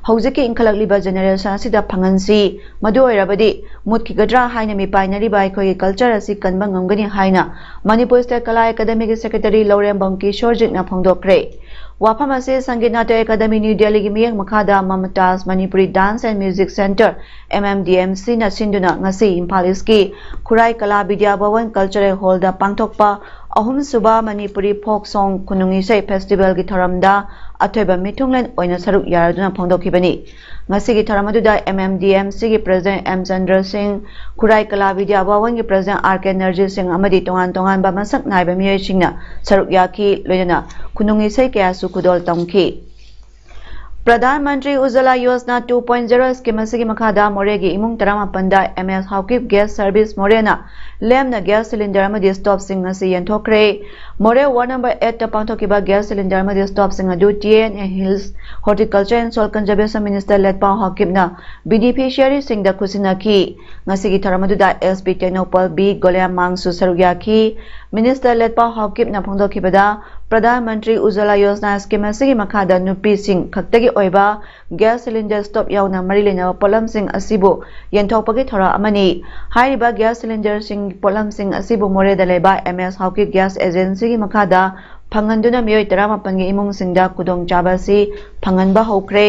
ꯍꯧꯖꯤꯛꯀꯤ ꯏꯟꯈꯠꯂꯛꯂꯤꯕ ꯖꯦꯅꯦꯔꯦꯁꯟ ꯑꯁꯤꯗ ꯐꯪꯍꯟꯁꯤ꯫ ꯃꯗꯨ ꯑꯣꯏꯔꯕꯗꯤ ꯃꯨꯠꯈꯤꯒꯗ꯭ꯔꯥ ꯍꯥꯏꯅ ꯃꯤꯄꯥꯏꯅꯔꯤꯕ ꯑꯩꯈꯣꯏꯒꯤ ꯀꯜꯆꯔ ꯑꯁꯤ ꯀꯟꯕ ꯉꯝꯒꯅꯤ ꯍꯥꯏꯅ ꯃꯅꯤꯄꯨꯔ ꯁ꯭ꯇꯦꯠ ꯀꯂꯥ ꯑꯦꯀꯥꯗꯃꯤꯒꯤ ꯁꯦꯀ꯭ꯔꯦꯇꯔꯤ ꯂꯧꯔꯦꯝꯕꯝ ꯀꯤꯁꯣꯔꯖꯤꯠꯅ ꯐꯣꯡꯗꯣꯛꯈ꯭ꯔꯦ꯫ ꯋꯥꯐꯝ ꯑꯁꯤ ꯁꯪꯒꯤꯠ ꯅꯥꯇ꯭ꯌ ꯑꯦꯀꯥꯗꯃꯤ ꯅ꯭ꯌꯨ ꯗꯦꯜꯂꯤꯒꯤ ꯃꯤꯠꯌꯦꯡ ꯃꯈꯥꯗ Mumtaz Manipuri dance and music centre, M M D M ꯁꯤꯅ ꯁꯤꯟꯗꯨꯅ ꯉꯁꯤ ꯏꯝꯐꯥꯜ ꯏꯁꯀꯤ ꯈꯨꯔꯥꯏ ꯀꯂꯥ ꯕꯤꯗ꯭ꯌꯥ ꯚꯋꯟ ꯀꯜꯆꯔꯦꯜ ꯍꯣꯜꯗ ꯄꯥꯡꯊꯣꯛꯄ ꯑꯍꯨꯝꯁꯨꯕ ꯃꯅꯤꯄꯨꯔꯤ ꯐꯣꯛ ꯁꯣꯡ ꯈꯨꯅꯨꯡ ꯏꯁꯩ ꯐꯦꯁꯇꯤꯚꯦꯜꯒꯤ ꯊꯧꯔꯝꯗ ꯑꯊꯣꯏꯕ ꯃꯤꯊꯨꯡꯂꯦꯟ ꯑꯣꯏꯅ ꯁꯔꯨꯛ ꯌꯥꯔꯗꯨꯅ ꯐꯣꯡꯗꯣꯛꯈꯤꯕꯅꯤ꯫ ꯉꯁꯤꯒꯤ ꯊꯧꯔꯝ ꯑꯗꯨꯗ ꯑꯦꯝ ꯑꯦꯝ ꯗꯤ ꯑꯦꯝ ꯁꯤꯒꯤ ꯄ꯭ꯔꯦꯁꯤꯗꯦꯟꯠ ꯑꯦꯝ ꯆꯟꯗ꯭ꯔ ꯁꯤꯡ, ꯈꯨꯔꯥꯏ ꯀꯂꯥ ꯕꯤꯗ꯭ꯌꯥ ꯚꯋꯟꯒꯤ ꯄ꯭ꯔꯦꯁꯤꯗꯦꯟꯠ ꯑꯥꯔ ꯀꯦ ꯅꯔꯖꯤꯠ ꯁꯤꯡ ꯑꯃꯗꯤ ꯇꯣꯉꯥꯟ ꯇꯣꯉꯥꯟꯕ ꯃꯁꯛ ꯅꯥꯏꯕ ꯃꯤꯑꯣꯏꯁꯤꯡꯅ ꯁꯔꯨꯛ ꯌꯥꯈꯤ, ꯂꯣꯏꯅꯅ ꯈꯨꯅꯨꯡ ꯏꯁꯩ ꯀꯌꯥꯁꯨ ꯈꯨꯗꯣꯜ ꯇꯝꯈꯤ꯫ Pradhan Mantri Ujjwala Yojana two point zero scheme ꯑꯁꯤꯒꯤ ꯃꯈꯥꯗ ꯃꯣꯔꯦꯒꯤ ꯏꯃꯨꯡ ꯇꯔꯥꯃꯥꯄꯟꯗ ꯑꯦꯝ ꯑꯦꯁ ꯍꯥꯎꯀꯤꯞ ꯒ꯭ꯌꯥꯁ ꯁꯔꯚꯤꯁ ꯃꯣꯔꯦꯅ ꯂꯦꯝꯅ ꯒ꯭ꯌꯥꯁ ꯁꯤꯂꯤꯟꯗꯔ ꯑꯃꯗꯤ ꯁ꯭ꯇꯣꯞꯁꯤꯡ ꯉꯁꯤ ꯌꯦꯟꯊꯣꯛꯈ꯭ꯔꯦ꯫ ꯃꯣꯔꯦ ꯋꯥꯔꯗ ꯅꯝꯕꯔ ꯑꯦꯠꯇ ꯄꯥꯡꯊꯣꯛꯈꯤꯕ ꯒ꯭ꯌꯥꯁ ꯁꯤꯂꯤꯟꯗꯔ ꯑꯃꯗꯤ ꯁ꯭ꯇꯣꯞꯁꯤꯡ ꯑꯗꯨ T N A hills horticulture and soil conservation minister Letpao ꯍꯥꯎꯀꯤꯞꯅ ꯕꯤꯅꯤꯐꯤꯁꯤꯌꯥꯔꯤꯁꯤꯡꯗ ꯈꯨꯠꯁꯤꯟꯅꯈꯤ꯫ ꯉꯁꯤꯒꯤ ꯊꯧꯔꯝ ꯑꯗꯨꯗ ꯑꯦꯁ ꯄꯤ ꯇꯦꯡꯅꯧꯄꯜ ꯕꯤ ꯒꯣꯂꯦꯝꯃꯥꯡꯁꯨ ꯁꯔꯨꯛ ꯌꯥꯈꯤ꯫ ꯃꯤꯅꯤꯁꯇꯔ ꯂꯦꯠꯄꯥꯎ ꯍꯥꯎꯀꯤꯞꯅ ꯐꯣꯡꯗꯣꯛꯈꯤꯕꯗ, ꯄ꯭ꯔꯙꯥꯟ ꯃꯟꯇ꯭ꯔꯤ ꯎꯖꯥꯂꯥ ꯌꯣꯖꯅꯥ ꯁ꯭ꯀꯤꯝ ꯑꯁꯤꯒꯤ ꯃꯈꯥꯗ ꯅꯨꯄꯤꯁꯤꯡ ꯈꯛꯇꯒꯤ ꯑꯣꯏꯕ ꯒ꯭ꯌꯥꯁ ꯁꯤꯂꯤꯟꯗꯔ ꯁ꯭ꯇꯣꯞ ꯌꯥꯎꯅ ꯃꯔꯤ ꯂꯩꯅꯕ ꯄꯣꯠꯂꯝꯁꯤꯡ ꯑꯁꯤꯕꯨ ꯌꯦꯟꯊꯣꯛꯄꯒꯤ ꯊꯧꯔꯥꯡ ꯑꯃꯅꯤ꯫ ꯍꯥꯏꯔꯤꯕ ꯒ꯭ꯌꯥꯁ ꯁꯤꯂꯤꯟꯗꯔꯁꯤꯡ ꯄꯣꯠꯂꯝꯁꯤꯡ ꯑꯁꯤꯕꯨ ꯃꯣꯔꯦꯗ ꯂꯩꯕ ꯑꯦꯝ ꯑꯦꯁ ꯍꯥꯎꯀꯤꯞ ꯒ꯭ꯌꯥꯁ ꯑꯦꯖꯦꯟꯁꯤꯒꯤ ꯃꯈꯥꯗ ꯐꯪꯍꯟꯗꯨꯅ ꯃꯤꯑꯣꯏ ꯇꯔꯥꯃꯥꯄꯟꯒꯤ ꯏꯃꯨꯡꯁꯤꯡꯗ ꯈꯨꯗꯣꯡꯆꯥꯕ ꯑꯁꯤ ꯐꯪꯍꯟꯕ ꯍꯧꯈ꯭ꯔꯦ꯫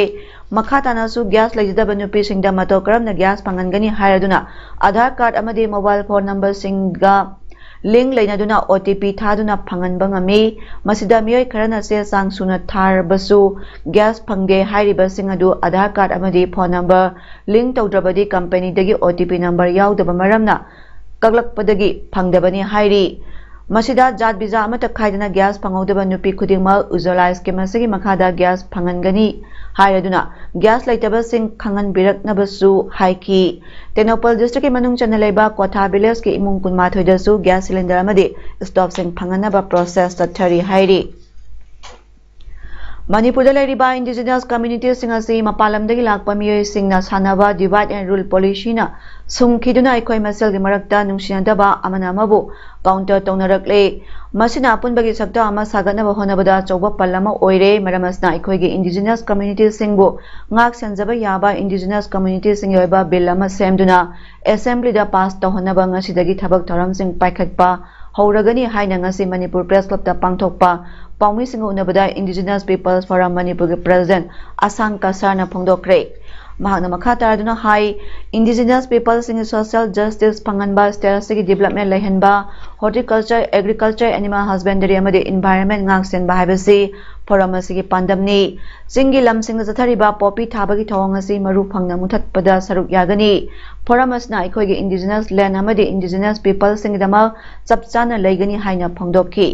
ꯃꯈꯥ ꯇꯥꯅꯁꯨ ꯒ꯭ꯌꯥꯁ ꯂꯩꯖꯗꯕ ꯅꯨꯄꯤꯁꯤꯡꯗ ꯃꯇꯧ ꯀꯔꯝꯅ ꯒ꯭ꯌꯥꯁ ꯐꯪꯍꯟꯒꯅꯤ ꯍꯥꯏꯔꯗꯨꯅ ꯑꯙꯥꯔ ꯀꯥꯔꯗ ꯑꯃꯗꯤ ꯃꯣꯕꯥꯏꯜ ꯐꯣꯟ ꯅꯝꯕꯔꯁꯤꯡꯒ ꯂꯤꯡ ꯂꯩꯅꯗꯨꯅ ꯑꯣ ꯇꯤ ꯄꯤ ꯊꯥꯗꯨꯅ ꯐꯪꯍꯟꯕ ꯉꯝꯃꯤ꯫ ꯃꯁꯤꯗ ꯃꯤꯑꯣꯏ ꯈꯔꯅ ꯆꯦ ꯆꯥꯡ ꯁꯨꯅ ꯊꯥꯔꯕꯁꯨ ꯒ꯭ꯌꯥꯁ ꯐꯪꯗꯦ ꯍꯥꯏꯔꯤꯕꯁꯤꯡ ꯑꯗꯨ ꯑꯙꯥꯔ ꯀꯥꯔꯗ ꯑꯃꯗꯤ ꯐꯣꯟ ꯅꯝꯕꯔ ꯂꯤꯡ ꯇꯧꯗ꯭ꯔꯕꯗꯤ ꯀꯝꯄꯦꯅꯤꯗꯒꯤ ꯑꯣ ꯇꯤ ꯄꯤ ꯅꯝꯕꯔ ꯌꯥꯎꯗꯕ ꯃꯔꯝꯅ ꯀꯛꯂꯛꯄꯗꯒꯤ ꯐꯪꯗꯕꯅꯤ ꯍꯥꯏꯔꯤ꯫ ꯃꯁꯤꯗ ꯖꯥꯠ ꯕꯤꯖꯥ ꯑꯃꯠꯇ ꯈꯥꯏꯗꯅ ꯒ꯭ꯌꯥꯁ ꯐꯪꯍꯧꯗꯕ ꯅꯨꯄꯤ ꯈꯨꯗꯤꯡꯃꯛ ꯎꯖꯥꯂꯥ ꯁ꯭ꯀꯤꯝ ꯑꯁꯤꯒꯤ ꯃꯈꯥꯗ ꯒ꯭ꯌꯥꯁ ꯐꯪꯍꯟꯒꯅꯤ ꯍꯥꯏꯔꯗꯨꯅ ꯒ꯭ꯌꯥꯁ ꯂꯩꯇꯕꯁꯤꯡ ꯈꯪꯍꯟꯕꯤꯔꯛꯅꯕꯁꯨ ꯍꯥꯏꯈꯤ꯫ ꯇꯦꯡꯅꯧꯄꯜ ꯗꯤꯁꯇ꯭ꯔꯤꯛꯀꯤ ꯃꯅꯨꯡ ꯆꯟꯅ ꯂꯩꯕ ꯀ꯭ꯋꯥꯊꯥ ꯚꯤꯂꯦꯖꯀꯤ ꯏꯃꯨꯡ ꯀꯨꯟꯃꯥꯊꯣꯏꯗꯁꯨ ꯒ꯭ꯌꯥꯁ ꯁꯤꯂꯤꯟꯗꯔ ꯑꯃꯗꯤ ꯁ꯭ꯇꯣꯞꯁꯤꯡ ꯐꯪꯍꯟꯅꯕ ꯄ꯭ꯔꯣꯁꯦꯁ ꯆꯠꯊꯔꯤ ꯍꯥꯏꯔꯤ꯫ ꯃꯅꯤꯄꯨꯔꯗ ꯂꯩꯔꯤꯕ indigenous communityꯁꯤꯡ ꯑꯁꯤ ꯃꯄꯥꯟ ꯂꯝꯗꯒꯤ ꯂꯥꯛꯄ ꯃꯤꯑꯣꯏꯁꯤꯡꯅ ꯁꯥꯟꯅꯕ divide and rule policyꯅ ꯁꯨꯝꯈꯤꯗꯨꯅ ꯑꯩꯈꯣꯏ ꯃꯁꯦꯜꯒꯤ ꯃꯔꯛꯇ ꯅꯨꯡꯁꯤꯅꯗꯕ, ꯑꯃꯅ ꯑꯃꯕꯨ counter ꯇꯧꯅꯔꯛꯂꯦ꯫ ꯃꯁꯤꯅ ꯑꯄꯨꯟꯕꯒꯤ ꯁꯛꯇꯝ ꯑꯃ ꯁꯥꯒꯠꯅꯕ ꯍꯣꯠꯅꯕꯗ ꯑꯆꯧꯕ ꯄꯜ ꯑꯃ ꯑꯣꯏꯔꯦ꯫ ꯃꯔꯝ ꯑꯁꯤꯅ ꯑꯩꯈꯣꯏꯒꯤ indigenous communityꯁꯤꯡꯕꯨ ꯉꯥꯛ ꯁꯦꯟꯖꯕ ꯌꯥꯕ indigenous communityꯁꯤꯡꯒꯤ ꯑꯣꯏꯕ bill ꯑꯃ ꯁꯦꯝꯗꯨꯅ assemblyꯗ pass ꯇꯧꯍꯟꯅꯕ ꯉꯁꯤꯗꯒꯤ ꯊꯕꯛ ꯊꯧꯔꯝꯁꯤꯡ ꯄꯥꯏꯈꯠꯄ ꯍꯧꯔꯒꯅꯤ ꯍꯥꯏꯅ ꯉꯁꯤ ꯃꯅꯤꯄꯨꯔ Press Clubꯇ ꯄꯥꯡꯊꯣꯛꯄ ꯄꯥꯎꯃꯤꯁꯤꯡꯒ ꯎꯅꯕꯗ Indigenous People's Forum ꯃꯅꯤꯄꯨꯔꯒꯤ president ꯑꯁꯥꯡ ꯀꯁꯥꯔꯅ ꯐꯣꯡꯗꯣꯛꯈ꯭ꯔꯦ꯫ ꯃꯍꯥꯛꯅ ꯃꯈꯥ ꯇꯥꯔꯗꯨꯅ ꯍꯥꯏ, indigenous peopleꯁꯤꯡꯒꯤ social justice ꯐꯪꯍꯟꯕ, state ꯑꯁꯤꯒꯤ development ꯂꯩꯍꯟꯕ, horticulture, agriculture, animal husbandry ꯑꯃꯗꯤ environment ꯉꯥꯛ ꯁꯦꯟꯕ ꯍꯥꯏꯕꯁꯤ forum ꯑꯁꯤꯒꯤ ꯄꯥꯟꯗꯝꯅꯤ꯫ ꯆꯤꯡꯒꯤ ꯂꯝꯁꯤꯡꯗ ꯆꯠꯊꯔꯤꯕ ꯄꯣꯄꯤ ꯊꯥꯕꯒꯤ ꯊꯧꯑꯣꯡ ꯑꯁꯤ ꯃꯔꯨ ꯐꯪꯅ ꯃꯨꯊꯠꯄꯗ ꯁꯔꯨꯛ ꯌꯥꯒꯅꯤ꯫ Forum ꯑꯁꯤꯅ ꯑꯩꯈꯣꯏꯒꯤ indigenous land ꯑꯃꯗꯤ indigenous peopleꯁꯤꯡꯒꯤꯗꯃꯛ ꯆꯞ ꯆꯥꯅ ꯂꯩꯒꯅꯤ ꯍꯥꯏꯅ ꯐꯣꯡꯗꯣꯛꯈꯤ꯫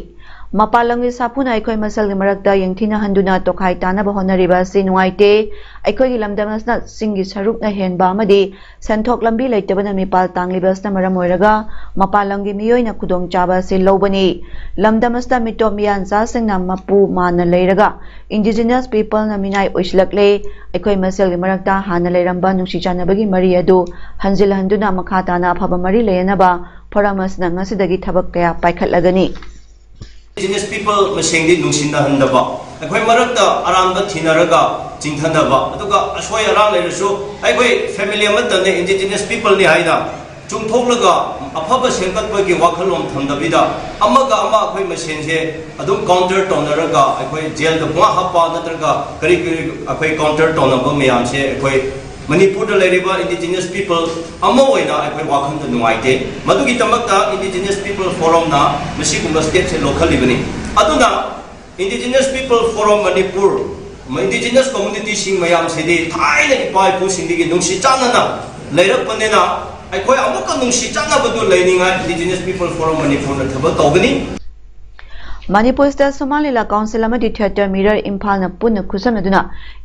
ꯃꯄꯥꯟ ꯂꯝꯒꯤ ꯁꯥꯐꯨꯅ ꯑꯩꯈꯣꯏ ꯃꯁꯦꯜꯒꯤ ꯃꯔꯛꯇ ꯌꯦꯡꯊꯤꯅꯍꯟꯗꯨꯅ ꯇꯣꯈꯥꯏ ꯇꯥꯅꯕ ꯍꯣꯠꯅꯔꯤꯕ ꯑꯁꯤ ꯅꯨꯡꯉꯥꯏꯇꯦ꯫ ꯑꯩꯈꯣꯏꯒꯤ ꯂꯝꯗꯝ ꯑꯁꯤꯅ ꯆꯤꯡꯒꯤ ꯁꯔꯨꯛꯅ ꯍꯦꯟꯕ ꯑꯃꯗꯤ ꯁꯦꯟꯊꯣꯛ ꯂꯝꯕꯤ ꯂꯩꯇꯕꯅ ꯃꯤꯄꯥꯜ ꯇꯥꯡꯂꯤꯕ ꯑꯁꯤꯅ ꯃꯔꯝ ꯑꯣꯏꯔꯒ ꯃꯄꯥꯟ ꯂꯝꯒꯤ ꯃꯤꯑꯣꯏꯅ ꯈꯨꯗꯣꯡꯆꯥꯕ ꯑꯁꯤ ꯂꯧꯕꯅꯤ꯫ ꯂꯝꯗꯝ ꯑꯁꯤꯗ ꯃꯤꯇꯣꯞ ꯃꯤꯌꯥꯟꯆꯥꯁꯤꯡꯅ ꯃꯄꯨ ꯃꯥꯟꯅ ꯂꯩꯔꯒ indigenous peopleꯅ ꯃꯤꯅꯥꯏ ꯑꯣꯏꯁꯤꯜꯂꯛꯂꯦ꯫ ꯑꯩꯈꯣꯏ ꯃꯁꯦꯜꯒꯤ ꯃꯔꯛꯇ ꯍꯥꯟꯅ ꯂꯩꯔꯝꯕ ꯅꯨꯡꯁꯤ ꯆꯥꯟꯅꯕꯒꯤ ꯃꯔꯤ ꯑꯗꯨ ꯍꯟꯖꯤꯜꯍꯟꯗꯨꯅ ꯃꯈꯥ ꯇꯥꯅ ꯑꯐꯕ ꯃꯔꯤ ꯂꯩꯅꯅꯕ forum ꯑꯁꯤꯅ ꯉꯁꯤꯗꯒꯤ ꯊꯕꯛ ꯀꯌꯥ ꯄꯥꯏꯈꯠꯂꯒꯅꯤ꯫ Indigenous people ꯃꯁꯦꯟꯗꯤ ꯅꯨꯡꯁꯤꯅꯍꯟꯗꯕ, ꯑꯩꯈꯣꯏ ꯃꯔꯛꯇ ꯑꯔꯥꯟꯕ ꯊꯤꯅꯔꯒ ꯆꯤꯡꯊꯅꯕ, ꯑꯗꯨꯒ ꯑꯁꯣꯏ ꯑꯔꯥꯟ ꯂꯩꯔꯁꯨ ꯑꯩꯈꯣꯏ family ꯑꯃꯠꯇꯅꯤ, indigenous peopleꯅꯤ ꯍꯥꯏꯅ ꯆꯨꯝꯊꯣꯛꯂꯒ ꯑꯐꯕ ꯁꯦꯝꯒꯠꯄꯒꯤ ꯋꯥꯈꯜꯂꯣꯟ ꯊꯝꯗꯕꯤꯗ ꯑꯃꯒ ꯑꯃ ꯑꯩꯈꯣꯏ ꯃꯁꯦꯟꯁꯦ ꯑꯗꯨꯝ counter ꯇꯧꯅꯔꯒ ꯑꯩꯈꯣꯏ jailꯗ ꯄꯨꯡꯍꯥꯞ ꯍꯥꯞꯄ ꯅꯠꯇ꯭ꯔꯒ ꯀꯔꯤ ꯀꯔꯤ ꯑꯩꯈꯣꯏ counter ꯇꯧꯅꯕ ꯃꯌꯥꯝꯁꯦ ꯑꯩꯈꯣꯏ ꯃꯅꯤꯄꯨꯔꯗ ꯂꯩꯔꯤꯕ indigenous people ꯑꯃ ꯑꯣꯏꯅ ꯑꯩꯈꯣꯏ ꯋꯥꯈꯜꯗ ꯅꯨꯡꯉꯥꯏꯇꯦ꯫ ꯃꯗꯨꯒꯤꯗꯃꯛꯇ Indigenous People Forumꯅ ꯃꯁꯤꯒꯨꯝꯕ stepꯁꯦ ꯂꯧꯈꯠꯂꯤꯕꯅꯤ꯫ ꯑꯗꯨꯅ Indigenous People Forum Manipur, indigenous communityꯁꯤꯡ ꯃꯌꯥꯝꯁꯤꯗꯤ ꯊꯥꯏꯅ ꯏꯄꯥ ꯏꯄꯨꯁꯤꯡꯗꯒꯤ ꯅꯨꯡꯁꯤ ꯆꯥꯟꯅꯅ ꯂꯩꯔꯛꯄꯅꯤꯅ ꯑꯩꯈꯣꯏ ꯑꯃꯨꯛꯀ ꯅꯨꯡꯁꯤ ꯆꯥꯟꯅꯕꯗꯨ ꯂꯩꯅꯤꯡꯉꯥꯏ Indigenous People Forum ꯃꯅꯤꯄꯨꯔꯅ ꯊꯕꯛ ꯇꯧꯒꯅꯤ꯫ ꯃꯅꯤꯄꯨꯔ State ꯁꯨꯃꯥꯡ ꯂꯤꯂꯥ Council ꯑꯃꯗꯤ Theatre Mirror ꯏꯝꯐꯥꯜꯅ ꯄꯨꯟꯅ ꯈꯨꯠꯁꯝꯅꯗꯨꯅ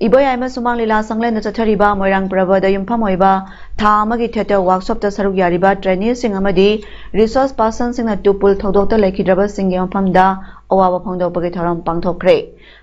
ꯏꯕꯣꯌꯥꯏꯃ ꯁꯨꯃꯥꯡ ꯂꯤꯂꯥ ꯁꯪꯂꯦꯟꯗ ꯆꯠꯊꯔꯤꯕ ꯃꯣꯏꯔꯥꯡ ꯄꯔꯕꯗ ꯌꯨꯝꯐꯝ ꯑꯣꯏꯕ ꯊꯥ ꯑꯃꯒꯤ theatre workshopꯇ ꯁꯔꯨꯛ ꯌꯥꯔꯤꯕ traineeꯁꯤꯡ ꯑꯃꯗꯤ resource personꯁꯤꯡꯅ ꯇꯨꯄꯨꯜ ꯊꯧꯗꯣꯛꯇ ꯂꯩꯈꯤꯗ꯭ꯔꯕꯁꯤꯡꯒꯤ ꯃꯐꯝꯗ ꯑꯋꯥꯕ ꯐꯣꯡꯗꯣꯛꯄꯒꯤ ꯊꯧꯔꯝ ꯄꯥꯡꯊꯣꯛꯈ꯭ꯔꯦ꯫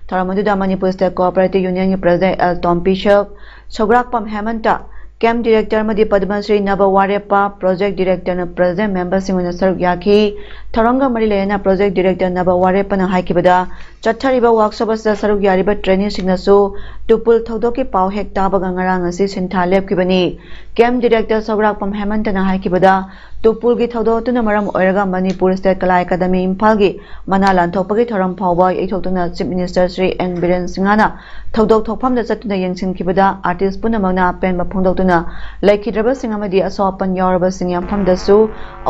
ꯊꯧꯔꯝ ꯑꯗꯨꯗ ꯃꯅꯤꯄꯨꯔ ꯁ꯭ꯇꯦꯠ ꯀꯣꯑꯣꯄꯔꯦꯇꯤꯚ ꯌꯨꯅꯤꯌꯟꯒꯤ president L Tompishak, Sougrakpam Hemanta, camp director ꯑꯃꯗꯤ ꯄꯗꯃꯁ꯭ꯔꯤ ꯅꯕ ꯋꯥꯔꯦꯞꯄ, ꯄ꯭ꯔꯣꯖꯦꯛ ꯗꯤꯔꯦꯛꯇꯔꯅ ꯄ꯭ꯔꯁꯤꯗꯦꯟꯠ ꯃꯦꯝꯕꯔꯁꯤꯡ ꯑꯣꯏꯅ ꯁꯔꯨꯛ ꯌꯥꯈꯤ꯫ ꯊꯧꯔꯝꯒ ꯃꯔꯤ ꯂꯩꯅꯅ ꯄ꯭ꯔꯣꯖꯦꯛ ꯗꯤꯔꯦꯛꯇꯔ ꯅꯕ ꯋꯥꯔꯦꯞꯄꯅ ꯍꯥꯏꯈꯤꯕꯗ, ꯆꯠꯊꯔꯤꯕ ꯋꯥꯔꯛꯁꯣꯞ ꯑꯁꯤꯗ ꯁꯔꯨꯛ ꯌꯥꯔꯤꯕ ꯇ꯭ꯔꯦꯅꯤꯁꯤꯡꯅꯁꯨ ꯇꯨꯄꯨꯜ ꯊꯧꯗꯣꯛꯀꯤ ꯄꯥꯎ ꯍꯦꯛ ꯇꯥꯕꯒ ꯉꯔꯥꯡ ꯑꯁꯤ ꯁꯤꯟꯊꯥ ꯂꯦꯞꯈꯤꯕꯅꯤ꯫ ꯀꯦꯝꯞ ꯗꯤꯔꯦꯛꯇꯔ ꯁꯧꯒ꯭ꯔꯥꯛꯄꯝ ꯍꯦꯃꯟꯇꯅ ꯍꯥꯏꯈꯤꯕꯗ, ꯇꯨꯄꯨꯜꯒꯤ ꯊꯧꯗꯣꯛ ꯑꯗꯨꯅ ꯃꯔꯝ ꯑꯣꯏꯔꯒ ꯃꯅꯤꯄꯨꯔ ꯁ꯭ꯇꯦꯠ ꯀꯂꯥ ꯑꯦꯀꯥꯗꯃꯤ ꯏꯝꯐꯥꯜꯒꯤ ꯃꯅꯥ ꯂꯥꯟꯊꯣꯛꯄꯒꯤ ꯊꯧꯔꯝ ꯐꯥꯎꯕ ꯌꯩꯊꯣꯛꯇꯨꯅ chief minister Shri N Biren ꯁꯤꯡꯍꯅ ꯊꯧꯗꯣꯛ ꯊꯣꯛꯐꯝꯗ ꯆꯠꯇꯨꯅ ꯌꯦꯡꯁꯤꯟꯈꯤꯕꯗ, ꯑꯥꯔꯇꯤꯁ ꯄꯨꯝꯅꯃꯛꯅ ꯑꯄꯦꯟꯕ ꯐꯣꯡꯗꯣꯛꯇꯨꯅ ꯂꯩꯈꯤꯗ꯭ꯔꯕꯁꯤꯡ ꯑꯃꯗꯤ ꯑꯁꯣꯛ ꯑꯄꯟ ꯌꯥꯎꯔꯕꯁꯤꯡꯒꯤ ꯃꯐꯝꯗꯁꯨ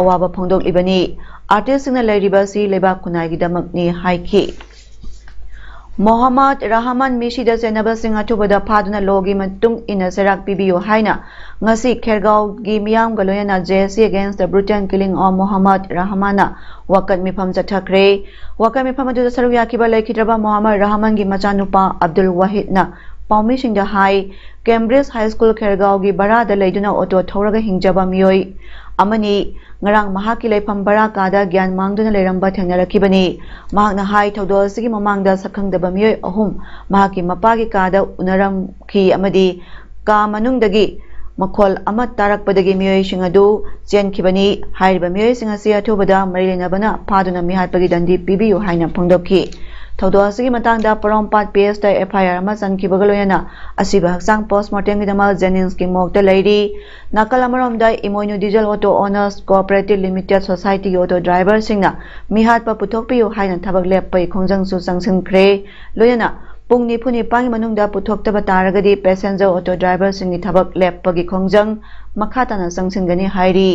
ꯑꯋꯥꯕ ꯐꯣꯡꯗꯣꯛꯂꯤꯕꯅꯤ꯫ ꯑꯥꯔꯇꯤꯁꯁꯤꯡꯅ ꯂꯩꯔꯤꯕ ꯑꯁꯤ ꯂꯩꯕꯥꯛ ꯈꯨꯟꯅꯥꯏꯒꯤꯗꯃꯛꯅꯤ ꯍꯥꯏꯈꯤ꯫ ꯃꯣꯍꯝꯃꯗ ꯔꯍꯃꯟ ꯃꯤꯁꯤꯗ ꯆꯦꯟꯅꯕꯁꯤꯡ ꯑꯊꯨꯕꯗ ꯐꯥꯗꯨꯅ ꯂꯣꯒꯤ ꯃꯇꯨꯡ ꯏꯟꯅ ꯆꯩꯔꯥꯛ ꯄꯤꯕꯤꯌꯨ ꯍꯥꯏꯅ ꯉꯁꯤ ꯈꯦꯔꯒꯥꯎꯒꯤ ꯃꯤꯌꯥꯝꯒ ꯂꯣꯏꯅꯅ J C Against the Brutal Killing of Mohammad Rahman ꯅ ꯋꯥꯀꯠ ꯃꯤꯐꯝ ꯆꯠꯊꯈ꯭ꯔꯦ꯫ ꯋꯥꯀꯠ ꯃꯤꯐꯝ ꯑꯗꯨꯗ ꯁꯔꯨꯛ ꯌꯥꯈꯤꯕ ꯂꯩꯈꯤꯗ꯭ꯔꯕ ꯃꯣꯍꯝꯃꯗ ꯔꯍꯃꯟꯒꯤ ꯃꯆꯥꯅꯨꯄꯥ ꯑꯕꯗꯨꯜ ꯋꯥꯍꯤꯗꯅ ꯄꯥꯎꯃꯤꯁꯤꯡꯗ ꯍꯥꯏ, ꯀꯦꯝꯕ꯭ꯔꯤꯖ ꯍꯥꯏ ꯁ꯭ꯀꯨꯜ ꯈꯦꯔꯒꯥꯎꯒꯤ ꯕꯔꯥꯗ ꯂꯩꯗꯨꯅ ꯑꯣꯇꯣ ꯊꯧꯔꯒ ꯍꯤꯡꯖꯕ ꯃꯤꯑꯣꯏ ꯑꯃꯅꯤ꯫ ꯉꯔꯥꯡ ꯃꯍꯥꯛꯀꯤ ꯂꯩꯐꯝ ꯕꯔꯥ ꯀꯥꯗ ꯒ꯭ꯌꯥꯟ ꯃꯥꯡꯗꯨꯅ ꯂꯩꯔꯝꯕ ꯊꯦꯡꯅꯔꯛꯈꯤꯕꯅꯤ꯫ ꯃꯍꯥꯛꯅ ꯍꯥꯏ, ꯊꯧꯗꯣꯛ ꯑꯁꯤꯒꯤ ꯃꯃꯥꯡꯗ ꯁꯛꯈꯪꯗꯕ ꯃꯤꯑꯣꯏ ꯑꯍꯨꯝ ꯃꯍꯥꯛꯀꯤ ꯃꯄꯥꯒꯤ ꯀꯥꯗ ꯎꯅꯔꯝꯈꯤ ꯑꯃꯗꯤ ꯀꯥ ꯃꯅꯨꯡꯗꯒꯤ ꯃꯈꯣꯜ ꯑꯃ ꯇꯥꯔꯛꯄꯗꯒꯤ ꯃꯤꯑꯣꯏꯁꯤꯡ ꯑꯗꯨ ꯆꯦꯟꯈꯤꯕꯅꯤ꯫ ꯍꯥꯏꯔꯤꯕ ꯃꯤꯑꯣꯏꯁꯤꯡ ꯑꯁꯤ ꯑꯊꯨꯕꯗ ꯃꯔꯤ ꯂꯩꯅꯕꯅ ꯐꯥꯗꯨꯅ ꯃꯤꯍꯥꯠꯄꯒꯤ ꯗꯟꯗꯤ ꯄꯤꯕꯤꯌꯨ ꯍꯥꯏꯅ ꯐꯣꯡꯗꯣꯛꯈꯤ꯫ ꯊꯧꯗꯣꯛ ꯑꯁꯤꯒꯤ ꯃꯇꯥꯡꯗ ꯄꯣꯔꯣꯝꯄꯥꯠ P S ꯇ F I R ꯑꯃ ꯆꯟꯈꯤꯕꯒ ꯂꯣꯏꯅꯅ ꯑꯁꯤꯕ ꯍꯛꯆꯥꯡ ꯄꯣꯁꯃꯣꯔꯇꯦꯝꯒꯤꯗꯃꯛ ꯖꯦꯅꯤꯝꯁꯀꯤ ꯃꯣꯔꯒꯇ ꯂꯩꯔꯤ꯫ ꯅꯥꯀꯜ ꯑꯃꯔꯣꯝꯗ Imoinu diesel auto owners cooperative limited ꯁꯣꯁꯥꯏꯇꯤꯒꯤ ꯑꯣꯇꯣ ꯗ꯭ꯔꯥꯏꯚꯔꯁꯤꯡꯅ ꯃꯤꯍꯥꯠꯄ ꯄꯨꯊꯣꯛꯄꯤꯌꯨ ꯍꯥꯏꯅ ꯊꯕꯛ ꯂꯦꯞꯄꯒꯤ ꯈꯣꯡꯖꯪꯁꯨ ꯆꯪꯁꯤꯟꯈ꯭ꯔꯦ꯫ ꯂꯣꯏꯅꯅ ꯄꯨꯡ ꯅꯤꯐꯨ ꯅꯤꯄꯥꯟꯒꯤ ꯃꯅꯨꯡꯗ ꯄꯨꯊꯣꯛꯇꯕ ꯇꯥꯔꯒꯗꯤ ꯄꯦꯁꯦꯟꯖꯔ ꯑꯣꯇꯣ ꯗ꯭ꯔꯥꯏꯚꯔꯁꯤꯡꯒꯤ ꯊꯕꯛ ꯂꯦꯞꯄꯒꯤ ꯈꯣꯡꯖꯪ ꯃꯈꯥ ꯇꯥꯅ ꯆꯪꯁꯤꯟꯒꯅꯤ ꯍꯥꯏꯔꯤ꯫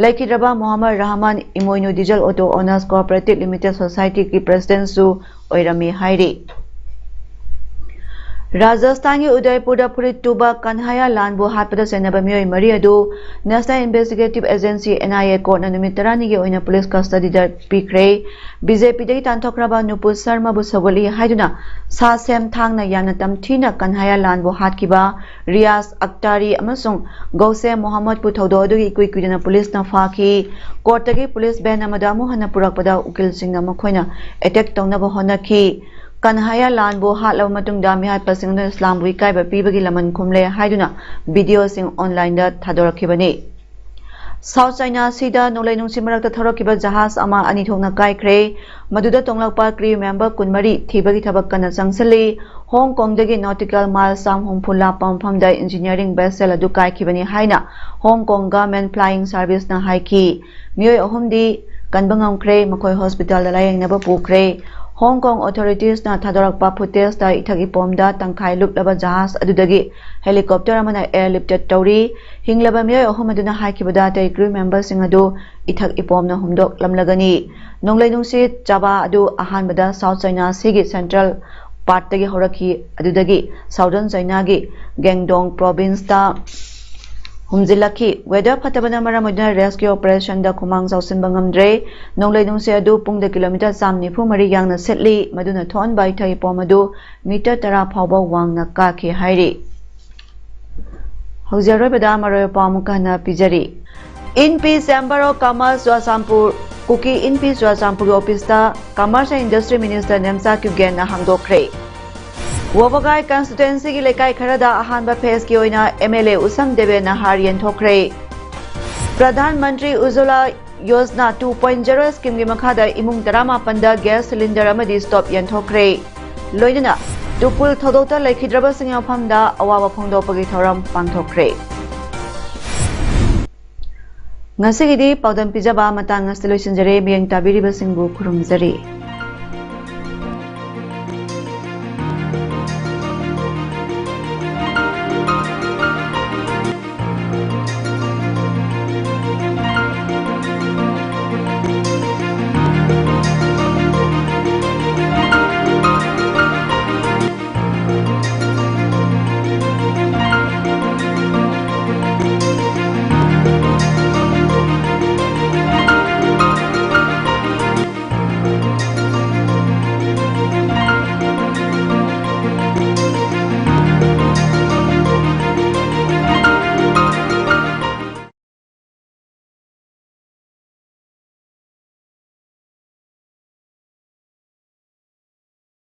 ꯂꯩꯈꯤꯗ꯭ꯔꯕ Mohammad Rahman Imoinu diesel auto owners cooperative limited ꯁꯣꯁꯥꯏꯇꯤꯒꯤ ꯄ꯭ꯔꯁꯤꯗꯦꯟꯠꯁꯨ ꯑꯣꯏꯔꯝꯃꯤ ꯍꯥꯏꯔꯤ꯫ ꯔꯥꯖꯁꯊꯥꯟꯒꯤ ꯎꯗꯥꯏꯄꯨꯔꯗ ꯐꯨꯔꯤꯠ ꯇꯨꯕ ꯀꯟꯍꯥꯌꯥ ꯂꯥꯟꯕꯨ ꯍꯥꯠꯄꯗ ꯆꯩꯅꯕ ꯃꯤꯑꯣꯏ ꯃꯔꯤ ꯑꯗꯨ National Investigative Agency, N I A, ꯀꯣꯔꯠꯅ ꯅꯨꯃꯤꯠ ꯇꯔꯥꯅꯤꯒꯤ ꯑꯣꯏꯅ ꯄꯨꯂꯤꯁ ꯀꯁꯇꯗꯤꯗ ꯄꯤꯈ꯭ꯔꯦ꯫ B J P ꯗꯒꯤ ꯇꯥꯟꯊꯣꯛꯈ꯭ꯔꯕ ꯅꯨꯄꯨ ꯁꯔꯃꯕꯨ ꯁꯧꯒꯠꯂꯤ ꯍꯥꯏꯗꯨꯅ ꯁꯥ ꯁꯦꯝ ꯊꯥꯡꯅ ꯌꯥꯝꯅ ꯇꯝꯊꯤꯅ ꯀꯟꯍꯥꯌꯥ ꯂꯥꯟꯕꯨ ꯍꯥꯠꯈꯤꯕ ꯔꯤꯌꯥꯖ ꯑꯛꯇꯥꯔꯤ ꯑꯃꯁꯨꯡ ꯒꯧꯁꯦ ꯃꯣꯍꯝꯃꯗꯄꯨ ꯊꯧꯗꯣꯛ ꯑꯗꯨꯒꯤ ꯏꯀꯨꯏ ꯀꯨꯏꯗꯅ ꯄꯨꯂꯤꯁꯅ ꯐꯥꯈꯤ꯫ ꯀꯣꯔꯠꯇꯒꯤ ꯄꯨꯂꯤꯁ ꯚꯦꯟ ꯑꯃꯗ ꯑꯃꯨꯛ ꯍꯟꯅ ꯄꯨꯔꯛꯄꯗ ꯎꯀꯤꯜꯁꯤꯡꯅ ꯃꯈꯣꯏꯅ ꯑꯦꯇꯦꯛ ꯇꯧꯅꯕ ꯍꯣꯠꯅꯈꯤ꯫ ꯀꯟꯍꯥꯌꯥ ꯂꯥꯟꯕꯨ ꯍꯥꯠꯂꯕ ꯃꯇꯨꯡꯗ ꯃꯤꯍꯥꯠꯄꯁꯤꯡ ꯑꯗꯨꯅ ꯏꯁꯂꯥꯝꯕꯨ ꯏꯀꯥꯏꯕ ꯄꯤꯕꯒꯤ ꯂꯃꯟ ꯈꯨꯝꯂꯦ ꯍꯥꯏꯗꯨꯅ ꯚꯤꯗꯤꯑꯣꯁꯤꯡ ꯑꯣꯟꯂꯥꯏꯟꯗ ꯊꯥꯗꯣꯔꯛꯈꯤꯕꯅꯤ꯫ South China Seaꯗ ꯅꯣꯡꯂꯩ ꯅꯨꯡꯁꯤꯠ ꯃꯔꯛꯇ ꯊꯧꯔꯛꯈꯤꯕ ꯖꯍꯥꯖ ꯑꯃ ꯑꯅꯤ ꯊꯣꯛꯅ ꯀꯥꯏꯈ꯭ꯔꯦ꯫ ꯃꯗꯨꯗ ꯇꯣꯡꯂꯛꯄ crew member ꯀꯨꯟꯃꯔꯤ ꯊꯤꯕꯒꯤ ꯊꯕꯛ ꯀꯟꯅ ꯆꯪꯁꯤꯜꯂꯤ꯫ ꯍꯣꯡ ꯀꯣꯡꯗꯒꯤ nautical mile ꯆꯥꯝ ꯍꯨꯝꯐꯨ ꯂꯥꯞꯄ ꯃꯐꯝꯗ engineering vessel ꯑꯗꯨ ꯀꯥꯏꯈꯤꯕꯅꯤ ꯍꯥꯏꯅ ꯍꯣꯡ ꯀꯣꯡ government flying serviceꯅ ꯍꯥꯏꯈꯤ꯫ ꯃꯤꯑꯣꯏ ꯑꯍꯨꯝꯗꯤ ꯀꯟꯕ ꯉꯝꯈ꯭ꯔꯦ, ꯃꯈꯣꯏ ꯍꯣꯁꯄꯤꯇꯥꯜꯗ ꯂꯥꯌꯦꯡꯅꯕ ꯄꯨꯈ꯭ꯔꯦ꯫ ꯍꯣꯡ ꯀꯣꯡ authoritiesꯅ ꯊꯥꯗꯣꯔꯛꯄ footageꯇ ꯏꯊꯛ ꯏꯄꯣꯝꯗ ꯇꯪꯈꯥꯏ ꯂꯨꯞꯂꯕ ꯖꯍꯥꯖ ꯑꯗꯨꯗꯒꯤ helicopter ꯑꯃꯅ airlifted ꯇꯧꯔꯤ꯫ ꯍꯤꯡꯂꯕ ꯃꯤꯑꯣꯏ ꯑꯍꯨꯝ ꯑꯗꯨꯅ ꯍꯥꯏꯈꯤꯕꯗ ꯑꯇꯩ crew memberꯁꯤꯡ ꯑꯗꯨ ꯏꯊꯛ ꯏꯄꯣꯝꯅ ꯍꯨꯝꯗꯣꯛꯂꯝꯂꯒꯅꯤ꯫ ꯅꯣꯡꯂꯩ ꯅꯨꯡꯁꯤꯠ ꯆꯕꯥ ꯑꯗꯨ ꯑꯍꯥꯟꯕꯗ South China Seaꯒꯤ central partꯇꯒꯤ ꯍꯧꯔꯛꯈꯤ, ꯑꯗꯨꯗꯒꯤ Southern Chinaꯒꯤ Guangdong provinceꯇ ꯍꯨꯝꯖꯤꯜꯂꯛꯈꯤ꯫ Weather ꯐꯠꯇꯕꯅ ꯃꯔꯝ ꯑꯣꯏꯗꯨꯅ rescue operationꯗ ꯈꯨꯃꯥꯡ ꯆꯥꯎꯁꯤꯟꯕ ꯉꯝꯗ꯭ꯔꯦ꯫ ꯅꯣꯡꯂꯩ ꯅꯨꯡꯁꯤꯠ ꯑꯗꯨ ꯄꯨꯡꯗ kilometre ꯆꯥꯝ ꯅꯤꯐꯨ ꯃꯔꯤ ꯌꯥꯡꯅ ꯁꯤꯠꯂꯤ, ꯃꯗꯨꯅ ꯊꯣꯛꯍꯟꯕ ꯏꯊꯛ ꯏꯄꯣꯝ ꯑꯗꯨ metre ꯇꯔꯥ ꯐꯥꯎꯕ ꯋꯥꯡꯅ ꯀꯥꯈꯤ ꯍꯥꯏꯔꯤ꯫ ꯍꯧꯖꯤꯛ ꯑꯔꯣꯏꯕꯗ ꯃꯔꯨꯑꯣꯏꯕ ꯄꯥꯎ ꯑꯃꯨꯛꯀ ꯍꯟꯅ ꯄꯤꯖꯔꯤ꯫ INPI Chamber of Commerce Churachandpur, Kuki INPI ꯆꯨꯔꯥꯆꯥꯟꯄꯨꯔꯒꯤ officeꯇ Commerce and Industry Minister Nemcha ꯀ꯭ꯌꯨꯒꯦꯟꯅ ꯍꯥꯡꯗꯣꯛꯈ꯭ꯔꯦ꯫ ꯋꯥꯕꯒꯥꯏ constituencyꯒꯤ ꯂꯩꯀꯥꯏ ꯈꯔꯗ ꯑꯍꯥꯟꯕ phaseꯀꯤ ꯑꯣꯏꯅ MLA ꯎꯁꯝ ꯗꯦꯕꯦꯟꯅ ꯍꯥꯔ ꯌꯦꯟꯊꯣꯛꯈ꯭ꯔꯦ꯫ Pradhan Mantri Ujjwala Yojana two point zero schemeꯒꯤ ꯃꯈꯥꯗ ꯏꯃꯨꯡ ꯇꯔꯥꯃꯥꯄꯟꯗ gas cylinder ꯑꯃꯗꯤ stove ꯌꯦꯟꯊꯣꯛꯈ꯭ꯔꯦ꯫ ꯂꯣꯏꯅꯅ ꯇꯨꯄꯨꯜ ꯊꯧꯗꯣꯛꯇ ꯂꯩꯈꯤꯗ꯭ꯔꯕꯁꯤꯡꯒꯤ ꯃꯐꯝꯗ ꯑꯋꯥꯕ ꯐꯣꯡꯗꯣꯛꯄꯒꯤ ꯊꯧꯔꯝ ꯄꯥꯡꯊꯣꯛꯈ꯭ꯔꯦ꯫ ꯉꯁꯤꯒꯤꯗꯤ ꯄꯥꯎꯗꯝ ꯄꯤꯖꯕ ꯃꯇꯥꯡ ꯑꯁꯤꯗ ꯂꯣꯏꯁꯤꯟꯖꯔꯦ꯫ ꯃꯤꯠꯌꯦꯡ ꯇꯥꯕꯤꯔꯤꯕꯁꯤꯡꯕꯨ ꯈꯨꯔꯨꯝꯖꯔꯤ꯫